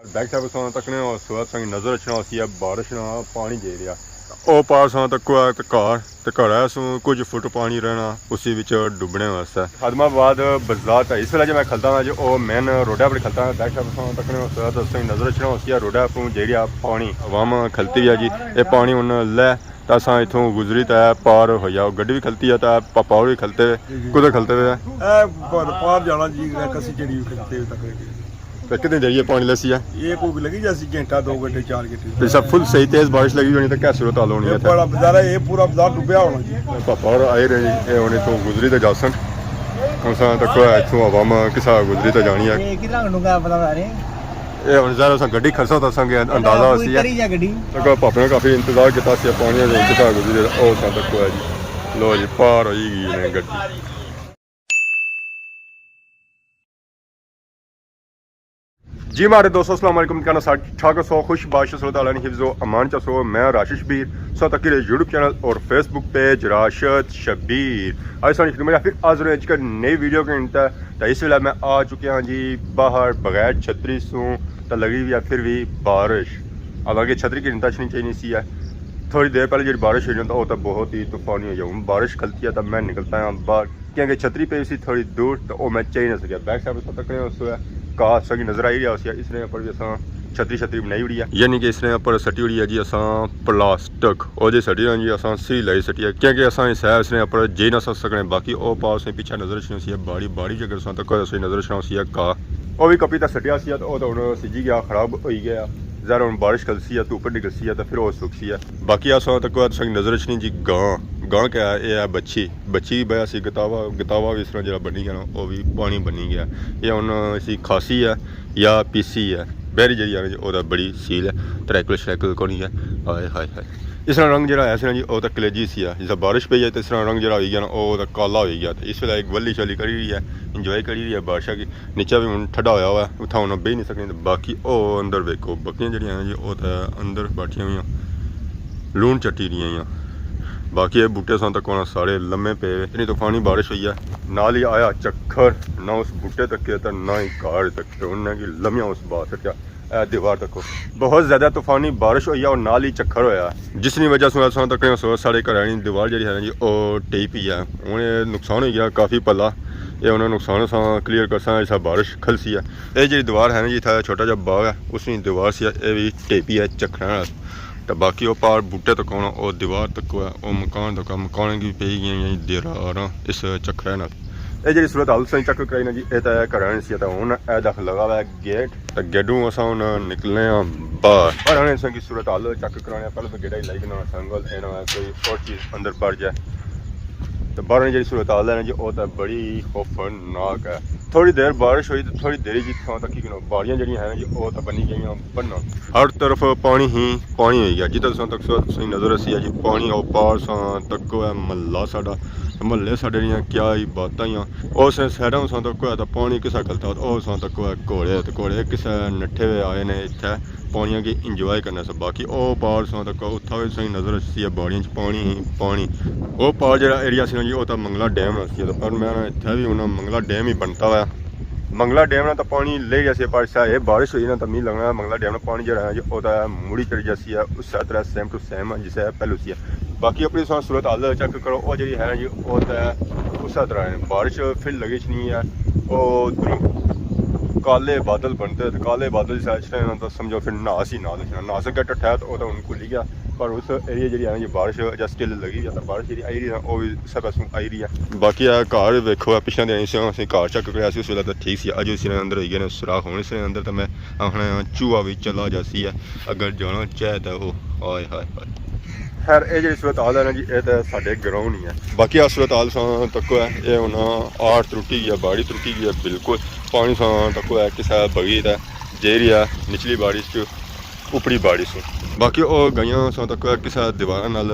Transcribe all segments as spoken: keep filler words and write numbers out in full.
بیک سائیڈ اساں تکنے ہو سو تساں کی نظر اچھنا ہوسی ہے بارش نا پانی جائی رہیا۔ او پار اساں تکو ہے تے گھر، تے گھر ہے سوں کچھ فٹ پانی رہنا اسی وچ ڈبنے واسطے۔ خادم آباد بازار تے اس ویلے جو میں کھلتا ہاں جو او مین روڈا پر کھلتا ہاں، بیک سائیڈ اساں تکنے ہو سو تساں کی نظر اچھنا ہوسی ہے روڈا پر جائی رہیا پانی۔ عوام کھلتی ہے جی، اے پانی ہن لے تے اساں اتھوں گزری تے پار ہویا، گڈی بھی کھلتی ہے تے پاپا اور بھی کھلتے ہوئے، کدھر کھلتے ہوئے؟ اے پار، پار جانا جی، کسی جڑی کھلتے ہوئے تک۔ تے کتنی دیر یہ پانی لیسی ہے؟ یہ کوئی لگی جاسی گھنٹہ، دو گھنٹے، چار گھنٹے۔ تے سب فل صحیح تیز بارش لگی ہونی تے کیا صورت حال ہونی یہ ہے اتھے؟ بڑا بازار ہے، یہ پورا بازار ڈوبیا ہونا جی۔ پاپا اور آئے رہے جی، اے ہن اتھوں گزری تے جاسن۔ ہن اساں تکو ہے اتھوں عوام کسا گزری تے جانی ہے۔ یہ کتنا گھنٹوں کا پتہ بتا رہے ہیں؟ اے ہن ظاہر اساں گڈی کھڑساں تے اساں کے اندازہ ہوسی ہے۔ تری جا گڈی۔ تکو پاپے نے کافی انتظار کیتا سی، پانی ہن کسا گزری تے او اساں تکو ہے جی۔ لو جی، پار ہوئی گئی نے گڈی۔ جی ماڑے دوستو، السلام علیکم، کیا حال ہے؟ سارے ٹھیک ہو سو، خوش باش سو، اللہ تعالیٰ نے حفظ و امان چ سو۔ میں راشد شبیر، سو تکی رہے یوٹیوب چینل اور فیس بک پیج راشد شبیر۔ آج سانی خدمت پھر حاضر ہیں ایک نئی ویڈیو کے انتہا۔ تو اس ویلے میں آ چکے ہاں جی باہر بغیر چھتری سوں، تو لگی ہوئی ہے پھر بھی بارش۔ حالانکہ چھتری کی انتہا نہیں چاہیے سی ہے، تھوڑی دیر پہلے جی بارش ہوئی نا تو وہ تو بہت ہی طوفانی ہو جاؤں، بارش کھلتی ہے تو میں نکلتا ہوں باہر۔ کیونکہ چھتری پہ اسی تھوڑی دور تو او میں چاہی نہ سکیا۔ بیک سائیڈ تکنے ہو سو ہے، کاہ سنگی نظر آئی رہیا ہوسی ہے، اس نے اپر بھی اساں چھتری چھتری بنائی ہوئی ہے، یعنی کہ اس نے اپر سٹی ہوئی ہے جی اساں پلاسٹک، او جی سٹی ہوئی جی اساں سی لائی سٹی ہے، کیونکہ اساں اس ہے اس نے اپر جائی نہ سک سکنے۔ باقی او پاس پیچھے نظر اچھنی ہوسی ہے باڑی، باڑی جے اگر اساں تک کوئی نظر اچھنا ہوسی ہے کاہ، او بھی کپی تک سٹیا سی ہے تو او تو ہن سجی گیا، خراب ہوئی گیا۔ ظاہر ہن بارش کھلسی ہے، دھوپ نکلسی ہے تو پھر او سکسی ہے۔ باقی اساں تک کوئی تساں نظر اچھنی جی گاں، گاں کیا ہے؟ اے ہے بچھی، بچی بیا سی گتاوا، گتاوا بھی اس طرح جڑا بنی گیا نا، او بھی پانی بنی گیا۔ یہ ہن اسی کھاسی ہے یا پیسی ہے، بہری جڑی ہے نا جی، او تے بڑی سیل ہے، تریکل شریکل کونی ہے۔ ہائے ہائے ہائے، اس طرح رنگ جڑا ہے اس طرح جی، او تے کلیجی سی ہے، جس طرح بارش پئی ہے تو اس طرح رنگ جڑا ہوئی گیا نا، او تے کالا ہوئی گیا۔ تے اس ویلے ایک ولی شلی کری رہی ہے، انجوائے کری رہی ہے بارشاں کی۔ نیچے بھی ہن ٹھڈا ہویا ہوا ہے، اتھا ہن بہی نہیں سکنے۔ تے باقی او اندر ویکھو، بکریاں جڑیاں ہیں جی، او تے اندر بیٹھیاں ہوئیاں، لون چٹی رہیاں ہیں۔ باقی اے بوٹے ساں تک ہونا سارے لمے پے ہوئے۔ اتنی طوفانی بارش ہوئی ہے، نال ہی آیا چکھر، نہ اس بوٹے تکے تے نہ ہی گھر تکے، انہاں کی لمیاں اس باہر سٹیا۔ اے دیوار تکو، بہت زیادہ طوفانی بارش ہوئی ہے اور نال ہی چکھر ہویا ہے، جس نی وجہ سوں اساں تکنے سو ساڑے گھراں نی دیوار جڑی ہے نا جی، او ٹہی پئی ہے۔ ہن اے نقصان ہوئی گیا کافی پلا، اے انہاں نقصان اساں کلیئر کرساں، ایسا بارش کھلسی ہے۔ اے جڑی دیوار ہے نا جی، اتھا چھوٹا جا باغ ہے، اس نی دیوار سی، اے وی ٹہی پئی ہے چکھراں نال۔ تے باقی او پار بوٹے تک ہونا، او دیوار تک ہے، او مکان تک ہے، مکان کی پئی گئیاں دیراراں اس چکھرے نال۔ اے جڑی صورت حال تساں چیک کرائی نا جی، اے تے گھراں نی سی، تے ہن اے دکھ لگا ہوا ہے گیٹ، تے گیٹوں اساں ہن نکلنے آں باہر۔ باہر آنے اساں کی صورت حال چیک کرانے آں، پہلے تو گیٹا ہی لائی گنا سنگل، اے نہ ہوئے کوئی اور چیز اندر بڑ جائے۔ تے باہر نی جڑی صورت حال ہے نا جی، او تے بڑی خوفناک ہے۔ تھوڑی دیر بارش ہوئی تے تھوڑی دیر جی تھاں تک ہی کنو باڑیاں جڑیاں ہیں جی، او تے بنی گئیاں بننا۔ ہر طرف پانی ہی پانی ہوئی گیا، جتھے تساں تک سو تساں نظر اسی ہے جی، پانی او پار ساں تک ہے محلہ ساڈا، محلے ساڈے نیاں کیا ہی باتاں ہیاں۔ او سے سائیڈاں ساں تک ہے تے پانی کسا کھلتا، او ساں تک ہے گھوڑے، تے گھوڑے کسے نٹھے ہوئے آئے نے اتھے پانیاں کی انجوائے کرنے سے۔ باقی او پار ساں تک اتھا وی تساں نظر اسی ہے باڑیاں چ پانی ہی پانی۔ او پار جڑا ایریا سی نا جی، او تے منگلا ڈیم نا سی، پر میں نا اتھے وی انہاں منگلا ڈیم ہی بنتا ہوا۔ منگلا ڈیم نا تے پانی لے گیا سی، پر سا اے بارش ہوئی نا تے می لگنا منگلا ڈیم نا پانی جڑا ہے جی، او تے مڑی چڑھ جاسی ہے، اس طرح سیم ٹو سیم جسے پہلو سی ہے۔ باقی اپنی سا صورت حال چیک کرو، او جڑی ہے نا جی، او تے اس طرح ہے۔ بارش پھر لگی چ نہیں ہے، او درو کالے بادل بنتے، تے کالے بادل جس طرح اچھنے نا، تے سمجھو پھر ناس ہی ناس اچھنا، ناس اگے ٹٹھا ہے تے او تے ہن کھلی گیا۔ پر اس ایریا جڑی ہے نا جی، بارش جس کے لگی ہے، تے بارش جڑی آئی رہی ہے نا، او وی سب پاسوں آئی رہی ہے۔ باقی اے گھر ویکھو، اے پچھلے دن اساں، اساں گھر چیک کریا سی، اس ویلے تے ٹھیک سی، اج اس نے اندر ہوئی گئے نے سوراخ، ہن اس نے اندر تے میں آخنا چوہا وی چلا جاسی ہے، اگر جانا چاہے تے او۔ ہائے ہائے ہائے۔ خیر، اے جڑی صورت حال ہے نا جی، اے تے ساڈے گراؤنڈ ہی ہے۔ باقی اے صورت حال ساں تکو ہے، اے ہن آڑ ترٹی گیا، باڑی ترٹی گیا بالکل۔ پانی ساں تکو ہے، کسے بگی تے جیری ہے نچلی باڑی چ، اپری باڑی سوں۔ باقی او گئیاں ساں تکو ہے، کسے دیواراں نال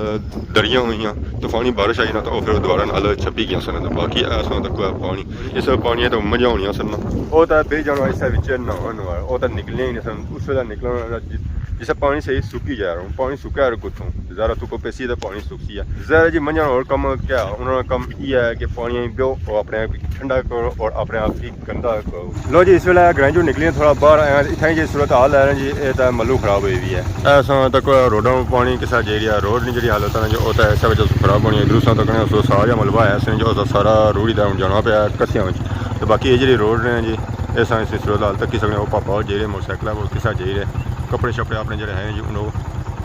دریاں ہوئیاں، طوفانی بارش آئی نا، تے او پھر دیواراں نال چھپی گئیاں سن۔ تے باقی اے ساں تکو ہے پانی، اس پانی تے مجھا ہونیاں سن۔ او تے بے جانا اسے وچ نہاون وال، او تے نکلنے ہی نہیں سن۔ اس ویلے نکلنا جس جسے پانی صحیح سکی جا رہا ہوں، پانی سکا رہا کتھوں، ظاہر ہے تو کو پیسی تے پانی سکسی ہے۔ ظاہر ہے جی، منجھاں اور کم کیا، انہاں نا کم یہ ہے کہ پانی پیو اور اپنے آپ کی ٹھنڈا کرو اور اپنے آپ کی گندا کرو۔ لو جی، اس ویلے گرائیں جو نکلی ہیں، تھوڑا باہر آیا، اتھاں جی صورت حال ہے نا جی، اے تے ملو خراب ہوئی ہوئی ہے۔ ایسا تک روڈاں پہ پانی کسا جائی رہیا، روڈ نی جیڑی حالت ہے نا جی، او تے ایسے وجہ سے خراب ہونی ہے۔ ادھروں سا تکنے سو سارا ملبہ ہے، اس نے جو سارا روڑی دا ہن جانا پیا کسیاں وچ۔ تے باقی اے جیڑی روڈ نے جی، ایسا اس صورت حال تک کسا نے او پاپا جیڑے موٹر سائیکل ہے، وہ کسا جائی رہے، کپڑے شپڑے اپنے جیڑے ہیں جی، انہوں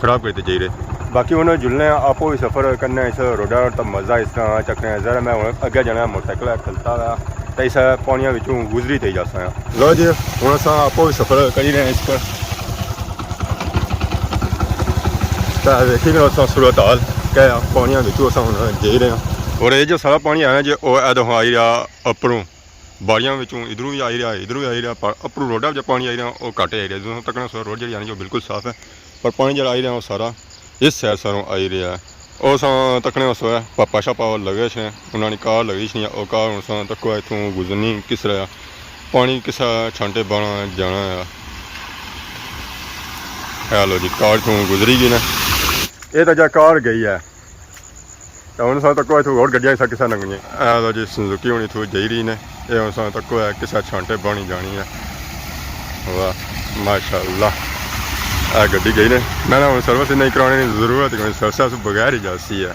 خراب کرتے جائی رہے۔ باقی انہوں جلنے آپو ہی سفر کرنے اس روڈا تے مزہ اس طرح چکنے۔ ذرا میں ہن اگے جانا موٹر سائیکل کھلتا ہوا، تے اس پانیاں وچوں گزری تے ہی جاساں۔ لو جی، ہن اساں آپو ہی سفر کری رہے ہیں اس پر۔ تے دیکھی رہے اساں صورت حال کہ پانیاں وچوں اساں ہن جائی رہے ہیں۔ اور یہ جو سارا پانی ہے نا جی، او ادھروں آئی رہیا اپروں، باڑیاں وچوں ادھروں بھی آئی رہیا، ادھروں بھی آئی رہیا، پر اپروں روڈا جو پانی آئی رہیا، او گھٹ آئی رہیا۔ جدوں تکنا سو روڈ جیڑی ہے نا جی، او بالکل صاف ہے، پر پانی جیڑا آئی رہیا، او سارا اس سائیڈ ساروں آئی رہیا ہے۔ او ساں تکنے اس ویلے پاپا شاپا لگے سے، انہاں نی کار لگی سی، او کار ہن ساں تکو اتھوں گزرنی کس طرح، پانی کسا چھانٹے بانا جانا ہے۔ اے لو جی، کار اتھوں گزری گئی نا۔ اے تاں جا کار گئی ہے۔ تے ہن ساں تکو اتھوں ہور گڈیاں سا کسا لنگنیاں۔ اے لو جی، سوزوکی ہن اتھوں جائی رہی نے۔ اے ہن ساں تکو ہے کسا چھانٹے بانی جانی ہے۔ واہ، ماشاءاللہ۔ اے گڈی گئی نے۔ نہ، نہ، ہن سروس نہیں کرانے نی ضرورت، کوئی سروس بغیر ہی جاسی ہے۔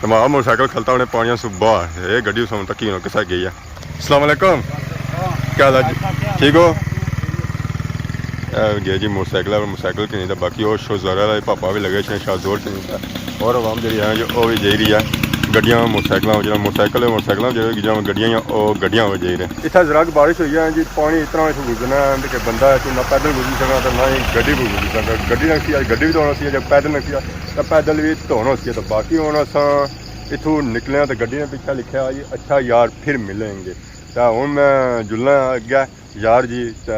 تے ماڑا موٹر سائیکل کھلتا ہونے پانیاں سوں باہر۔ اے گڈی اس وقت تکی ہونا کسا گئی ہے۔ السلام علیکم۔ کیا حال ہے جی؟ ٹھیک ہو؟ اے گیا جی موٹر سائیکل ہے، موٹر سائیکل کی نہیں تھا، باقی او شو زورا ہے، پاپا بھی لگے شے شاہ زور کی نہیں تھا۔ اور عوام جڑی ہے جو او بھی جائی رہی ہے گڈیاں موٹر سائیکلاں، جڑا موٹر سائیکل ہے موٹر سائیکلاں، جڑا گڈیاں او گڈیاں ہو جائی رہے۔ اتھا ذرا بارش ہوئی ہے جی، پانی اتنا اتھوں گزرنا ہے کہ بندہ اتھوں نہ پیدل گزری سکنا تے نہ ہی گڈی گزری سکنا۔ گڈی نہ سی، گڈی بھی تو ہونا سی، جب پیدل نہ سی، تے پیدل بھی تو ہونا سی۔ تے باقی ہن اساں اتھوں نکلے آں تے گڈی نے پچھے لکھیا جی، اچھا یار پھر ملیں گے۔ تے ہن میں جلنا اگے یار جی، تے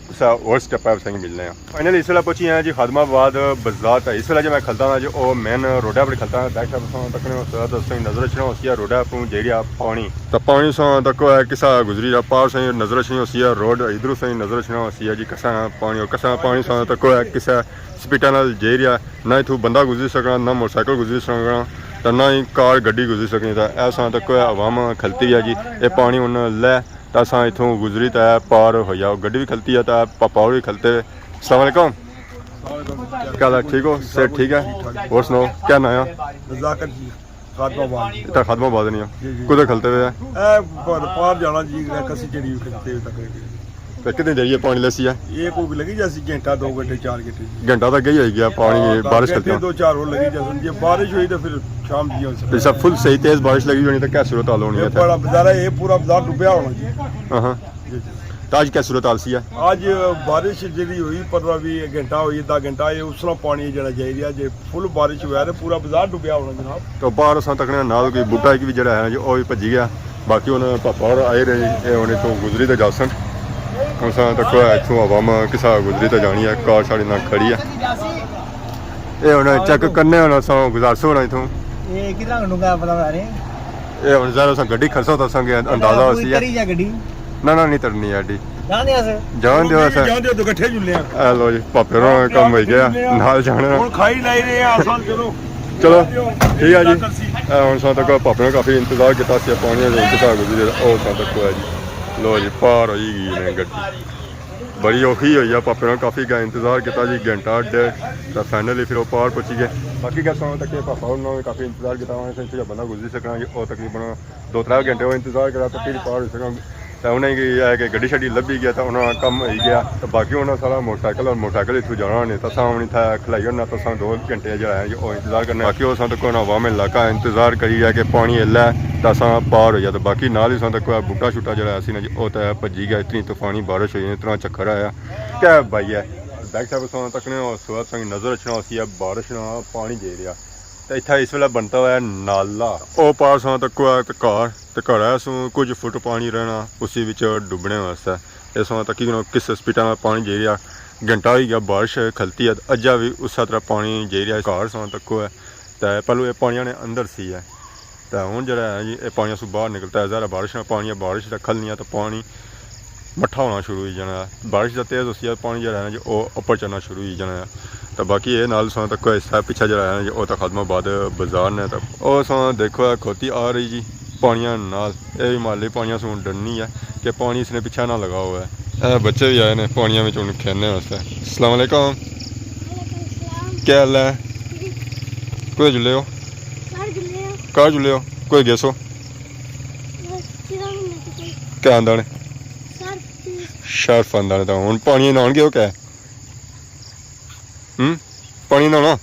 کسا ہور سٹیپ ہے اساں کی ملنے آں۔ فائنلی اس ویلے پہنچی ہیں جی خادم آباد بازار۔ تے اس ویلے جو میں کھلتا ہاں جی، او مین روڈا پر کھلتا ہاں، بیک سائیڈ تساں تکنے ہو سو، تساں نظر اچھنا ہوسی ہے روڈا پر جیڑا پانی۔ تے پانی ساں تکو ہے کسا گزری رہا، پار ساں نظر اچھنی ہوسی ہے روڈ، ادھروں ساں نظر اچھنا ہوسی ہے جی کسا پانی، اور کسا پانی ساں تکو ہے کسا سپیڈا نال جائی رہیا، نہ اتھوں بندہ گزری سکنا، نہ موٹر سائیکل گزری سکنا، تے نہ ہی کار گڈی گزری سکنی۔ تے ایسا تکو ہے عوام کھلتی ہے جی، اے پانی ہن لے تے اساں اتھوں گزری تے پار ہوئی آؤ۔ گڈی بھی کھلتی ہے تے پاپا ہور بھی کھلتے ہوئے۔ السلام علیکم۔ کیا حال ہے؟ ٹھیک ہو؟ صحت ٹھیک ہے؟ اور سناؤ، کیا ناں ہے؟ رزاق جی، خادم آباد۔ اتھا خادم آباد نہیں ہو؟ جی، جی۔ کدھر کھلتے ہوئے ہیں؟ اے پر پار جانا جی، کسی جڑی کھلتے ہوئے تک۔ تے کتنی دیر یہ پانی لیسی ہے؟ یہ کوئی لگی جاسی گھنٹہ، دو گھنٹے، چار گھنٹے جی۔ گھنٹہ تک گئی ہوئی گیا پانی، ہاں، بارش گھنٹے کرتے ہیں۔ دو چار ہور لگی جاسی۔ جے بارش ہوئی تو پھر شام جی ہو سکتی ہے۔ اچھا، فل صحیح تیز بارش لگی ہونی تو کیا صورت حال ہونی یہ ہے؟ بڑا بازار ہے، یہ پورا بازار ڈوبیا ہونا جی۔ ہاں ہاں۔ جی، جی۔ تو اج کیا صورت حال سی ہے؟ اج بارش جیڑی ہوئی، پندرہ ویہہ گھنٹہ ہوئی، ادھا گھنٹہ، یہ اس طرح پانی جڑا جائی رہیا، جے فل بارش ہوا تے پورا بازار ڈوبیا ہونا جناب۔ تو باہر اساں تکنے نال کوئی بوٹا ایک بھی جڑا ہے جو او بھی بھجی گیا۔ باقی ہن پاپا ہور آئی رہے، اے ہن اتھوں گزری تے جاسن۔ ہن اساں تکو اتھوں عوام کسا گزری تے جانی ہے، کار شاڑی نہ کھڑی ہے۔ اے ہن چیک کرنے ہن اساں گزارسوں ہن اتھوں۔ یہ کتنا گھنٹوں کا پتہ بتا رہے ہیں؟ اے ہن ذرا اساں گڈی کھڑسوں تو اساں کے اندازہ ہوسی ہے۔ تری جا گڈی۔ نہ، نہ، نہیں ترنی ہے اڈی۔ جان دیا سر۔ جان دیو سر۔ جان دیو تو کٹھے جلنے ہیں۔ اے لو جی، پاپے ہوراں نا کم ہوئی گیا، نال جانے نا۔ ہن کھائی لائی رہے ہیں آسان، چلو۔ چلو، ٹھیک ہے جی۔ اے ہن ساں تک پاپے نے کافی انتظار کیتا سی، پانی دے انتظار گزری، او ساں تک ہے جی۔ لو جی، پار ہوئی گئی نے گڈی۔ بڑی اوکھی ہوئی ہے، پاپے نے کافی کا انتظار کیتا جی، گھنٹہ ڈیڑھ، تے فائنلی پھر او پار پہنچی گئے۔ باقی کیا سناؤ تک پاپا ہوراں نے کافی انتظار کیتا، انہاں سے بندہ گزری سکنا جی، او تقریباً دو ترے گھنٹے وہ انتظار کرا تو پھر پار ہو سکا۔ تے انہیں کی یہ ہے کہ گڈی شڈی لبھی گیا، تے انہاں کم ہوئی گیا۔ تے باقی انہاں سارا موٹر سائیکل اور موٹر سائیکل اتھوں جانا ہونے، تے اساں ہن اتھا کھلائی ہونا، تے اساں دو گھنٹے جڑا ہے او انتظار کرنا۔ باقی اساں تک انہاں عوام علاقہ انتظار کری گیا کہ پانی ہلے تے اساں پار ہو جائے۔ تے باقی نال ہی اساں تک بوٹا شوٹا جڑا سی نا جی، او تے بھجی گیا، اتنی طوفانی بارش ہوئی، اتنا چکر آیا۔ کیا بھائی ہے، بیک سائیڈ اساں تکنے ہو سو، اساں کی نظر اچھنا ہوسی ہے، بارش نا پانی جائی رہیا۔ تے اتھا اس ویلے بنتا ہوا ہے نالا۔ او پار ساں تکو ہے تے گھر، تے گھر ہے سوں کچھ فٹ پانی رہنا، اسی وچ ڈبنے واسطے۔ اس ساں تکی کنو کس سپیڈا نال پانی جائی رہیا، گھنٹہ ہوئی گیا بارش کھلتی ہے، تے اجا بھی اسے طرح پانی جائی رہیا۔ گھر ساں تکو ہے، تے پہلو یہ پانی نے اندر سی ہے، تے ہن جڑا ہے جی، یہ پانی سوں باہر نکلتا ہے۔ ظاہر ہے بارش نال پانی ہے، بارش تے کھلنی ہے، تے پانی مٹھا ہونا شروع ہوئی جانا ہے۔ بارش دا تیز ہوسی ہے، پانی جیہڑا ہے نا جی، او اپر چڑھنا شروع ہوئی جانا ہے۔ تے باقی اے نال ساں تک حصہ پچھے جیہڑا ہے نا جی، او تے خادمہ آباد بازار نے۔ تے او ساں دیکھو، اے کھوتی آ رہی جی پانیاں نال۔ اے وی محلے پانیاں سوں ڈرنی ہے کہ پانی اس نے پچھے نہ لگا ہوا ہے۔ اے بچے وی آئے نے پانیاں وچ ہن کھیلنے واسطے۔ السلام علیکم۔ وعلیکم السلام۔ کیا حال ہے؟ ٹھیک۔ کوئی جلے ہو؟ سر جلے ہو؟ کہاں جلے ہو؟ کوئی گیسو؟ بس، سیدھا منہ تو کوئی۔ کیا آندا نے؟ سر، ٹھیک۔ شرف آندا نے۔ تو ہن پانی نہان گئے ہو کیا؟ ہم؟ پانی نہانا؟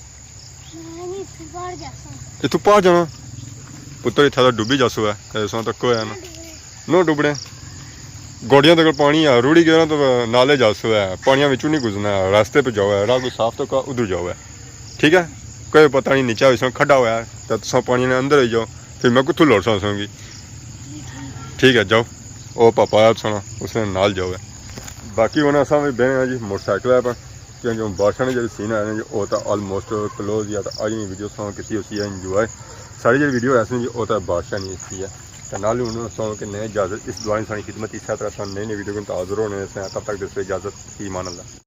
نہیں، نہیں، اتھوں باہر جاساں۔ اتھوں باہر جانا؟ پتر، اتھا تو ڈبی جاسو ہے، ایسا تک ہویا نا۔ نہ ڈبنے۔ نو ڈبنے۔ گوڈیاں تک پانی ہے، روڑی گیا نا تو نالے جاسو ہے، پانیاں وچوں نہیں گزرنا ہے، راستے پہ جاؤ ہے، راہ کوئی صاف تو کا ادھر جاؤ ہے۔ ٹھیک ہے؟ کوئی پتہ نہیں، نیچے ہوئی سو کھڈا ہوا ہے، تو تساں پانی نے اندر ہوئی جاؤ، پھر میں کتھوں لوڑ ساں سوں گی؟ ٹھیک ہے، جاؤ۔ او پاپا آیا سونا، اس نے نال جاؤ ہے۔ باقی ہن اساں وی بہنے ہاں جی موٹر سائیکل ہے پر، کیونکہ ہن بارشاں نے جیہڑے سین آئے نے جی، او تاں آلموسٹ کلوز یا تاں اج نی ویڈیو ساں کیتی ہوسی ہے انجوائے۔ ساری جیہڑی ویڈیو ایسی نے جی، او تاں بارشاں نی سی ہے۔ تے نال ہی ہن ساں کہ نئے اجازت، اس دعا نے ساں خدمت، اس طرح ساں نئی نئی ویڈیو کے حاضر ہونے سے، تب تک دیسو اجازت، فی امان اللہ۔